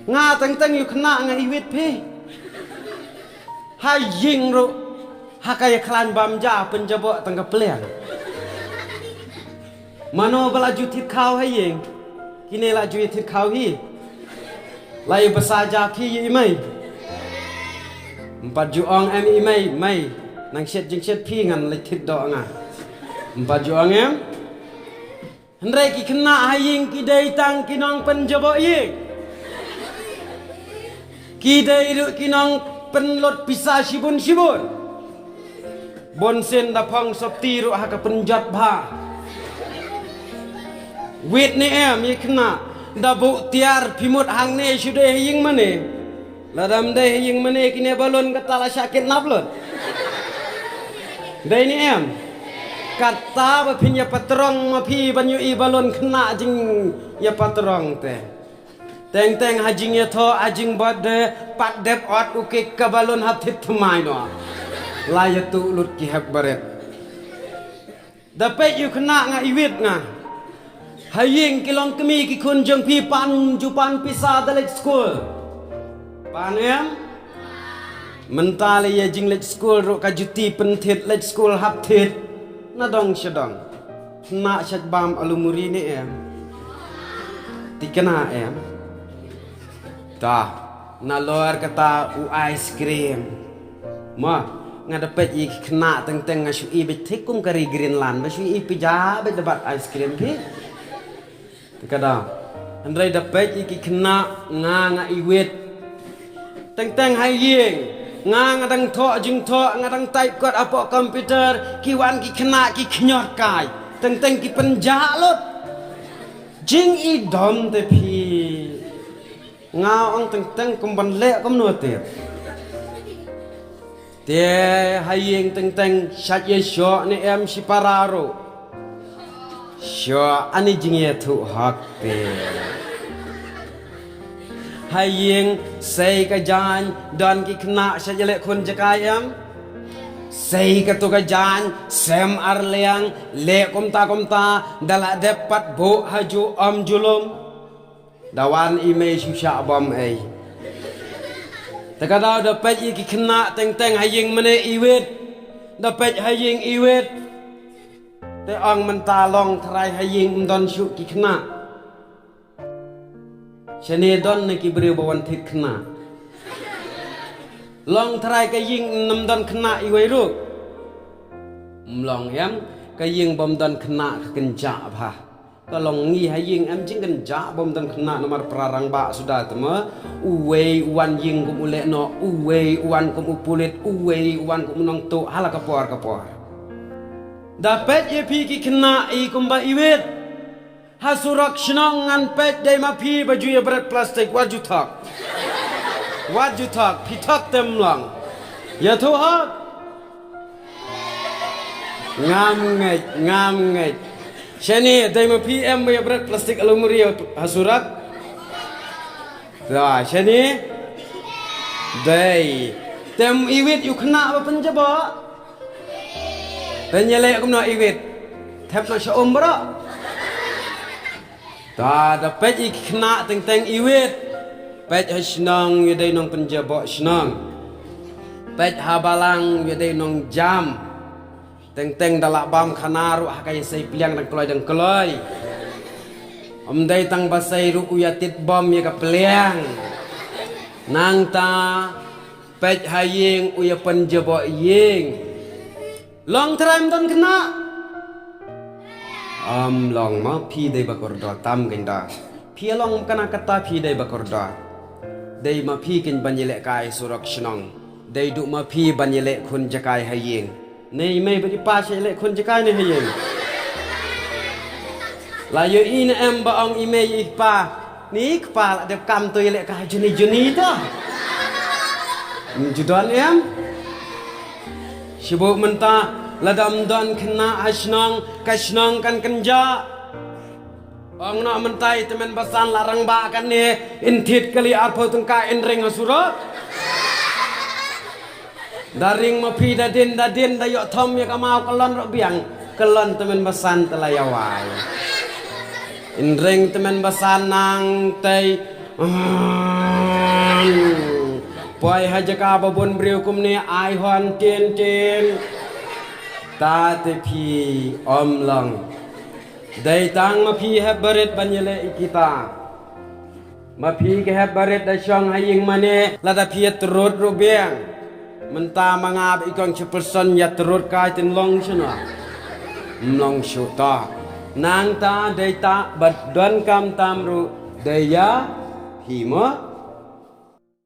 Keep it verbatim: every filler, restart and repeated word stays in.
Nga teng teng ïa u khynnah nga iwit phi. Ha ïing ruh ha ka ïakhlaiñ bam ja pynjaboh tang ka pliang. Mano ba la ju thied khaw ha ïing? Kine la ju thied khaw hi. La ïa basa ja phi ïa i mei? Ym pat ju ong em i mei, mei, nang shet jingshet phi ngan leit thied doh nga. Ym pat ju ong em? Hynrei ki khynnah ha ïing ki dei tang ki nongpynjaboh ïing. Ki dei ruh ki nongpynlut pisa shibun shibun. Bun sien da phong sopti ruh ha ka pynjot bha. Wit ne em ïa khynnah, da buh tiar phi mut hangne shu dei ha ïing mane. Lada ym dei ha ïing mane kine balun kata la shah kidnap lut. Dei ne em? Kata ba phin ïa patrong ma phi ban ïohi balun khynnah jingïapatrong te. Teng teng ha jingïathoh ha jingbirthday pat dep ot u kik ka balun ha thied thymmai noh. La ïathuh lut ki hep barit. Da peit ïa u khynnah nga iwit nga. Ha ïing ki long kmie ki khun jong phi pan ju pan pisa da leit skul. Pan em? Mynta lei ïa jingleit skul ruh ka juti pynthied leit skul hap thied. Na dong sha dong. Khynnah sha bam alu muri ne em? Thikna em? Ta, nalor kata u ice cream. Ma, nga da peit ïa ki khynnah teng teng nga shu i beit thik kum ka ri Greenland, ba shu i pija beit da bat ice cream phi. Te ka da. Hynrei da peit ïa ki khynnah nga nga iwit. Teng teng ha ïing nga nga dang thoh jingthoh, nga dang type kot hapoh computer, ki wan ki khynnah ki khñiot kai. Teng teng ki pynjah lut. Jingidom te phi. Nga ong teng teng kum ban leh kumno te. Te ha ïing teng teng shat ïa shoh ne em shipara ruh. Shoh ani jingïathuh hok te. Ha ïing sei ka jaiñ don ki khynnah shat ïa leh khun jakai em. Sei katu ka jaiñ sem arliang leh kumta kumta da la dep pat buh ha ju om julum. Da wan i mei shu shah bom ei. Te ka daw da peit ïa ki khynnah teng teng ha ïing mane iwit. Da peit ha ïing iwit. Te ong mynta long tharai ha ïing ym don shuh ki khynnah. Shane don ne ki briew ba wan thied khynnah. Long tharai ka ïing ym don khynnah iwei ruh. Ym long em ka ïing bym don khynnah ka kynjah bha. Ka long ngi ha ïing em jingkynjah bym don khynnah namar para rangbah suda te ma. Uwei u wan ïing kum u lehnoh, uwei u wan kum u pulit, uwei u wan kum u nongtuh ha la ka por ka por. Da peit ïa phi ki khynnah i kumba iwit. Ha surok shnong ngan peit dei ma phi ba ju ïa bret plastik wat ju thok. Wat ju thok, phi thok te ym long. Ïathuh hok. Ngam ngeit, ngam ngeit. Shane, dei ma phi em ba ïa bret plastik alumuri ha surok? Da, shane? Dei. Te ym iwit ïa u khynnah ba pynjaboh? Te ïaleh kumno iwit? Thep noh sha um baroh. Ta da peit ïa ki khynnah teng teng iwit. Peit ha shnong ïa dei nongpynjaboh shnong. Peit ha balang ïa dei nongjam. Teng teng da lah bam khana ruh ha ka ïasei pliang dang kloi dang kloi. Ym dei tang ba sei ruh u ïa tit bom ïa ka pliang. Nangta peit ha ïing u ïa pynjaboh ïing. Long trai ym don khynnah. Ym long ma phi dei ba kordor tam kynda. Phi long kana kata phi dei ba kordor. Dei ma phi kyn ban ïaleh kai surok shnong. Dei duh ma phi ban ïaleh khun jakai ha ïing. Nei mei ba i pa sha ïaleh khun jakai ne ha ïing. La ïohi ne em ba ong i mei i pa. Ni kpa la dep kam to ïaleh ka ha juni juni to. Ju don em. Shibuh mynta lada ym don khynnah ha shnong ka shnong kan kynjah. Ong noh mynta i tymmen basan la rangbah kane in thied kali arphew tyngka in ring ha surok. Da ring ma phi da dien da dien da ïoh thom ïa ka maw ka lon ruh biang ka lon tymmen basan te la ïa wai. In ring tymmen basan nangtei Poi ha jaka ba bun briew kumne ai hon tin tin. Ta te phi ym long. Dei tang ma phi hep barit ban ïaleh ïa kita. Ma phi ka hep barit da shong ha ïing mane lada phi ïatrud ruh biang. Mynta ma nga ba i kong Chaperson ïatrud kai tin long shano. Ym long shuh ta. Nangta dei ta ba donkam tam ruh dei ïa phi mo.